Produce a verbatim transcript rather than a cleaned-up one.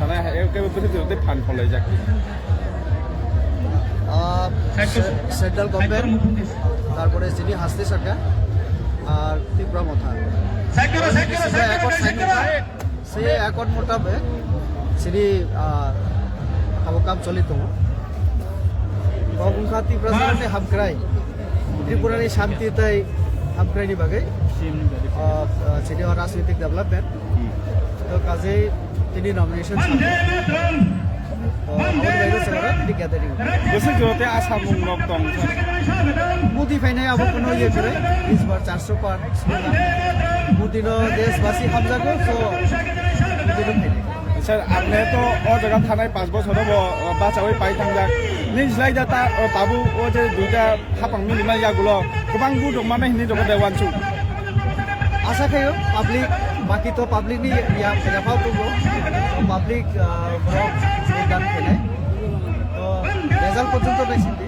মানে একেবারে পৃথিবীতে ফান ফলাইজাক। আহ, সে-, সেন্ট্রাল গভর্নমেন্ট, তারপরে যিনি হাসতে সরকার আর ত্রিপুরা মথা। Side করো, side করো, side করো, একর side করো। Side করো। Se akon motabek chini, ah, abo kam choli tongo. Kok wngkha Tiprasani hamkrai, Tripurani shanti tei hamkraini bagwi, ah, ah, chini o rajnitik development. To kajei tini nomination samung. To aboni bagwi chwng oro tini gathering. Bwswk jora tei asamung rok tong. Modi phainai abo kuno iye kwrwi, is bar charso par. Putino deshbasi hamjago, so Putino phaidi. Sir, apne to o jaga thanai panch bochor bo, uh, bachawi pai thangjak. Ning slai da ta, uh, tabu o je duita hapang mili mai yagulo kwbang bu dong mane hinwi dong de wansu. Asa khayo public, baki to public ni ya, ya phau tongo. Public, uh, borok vote dan khainai. To result porjonto naisingdi.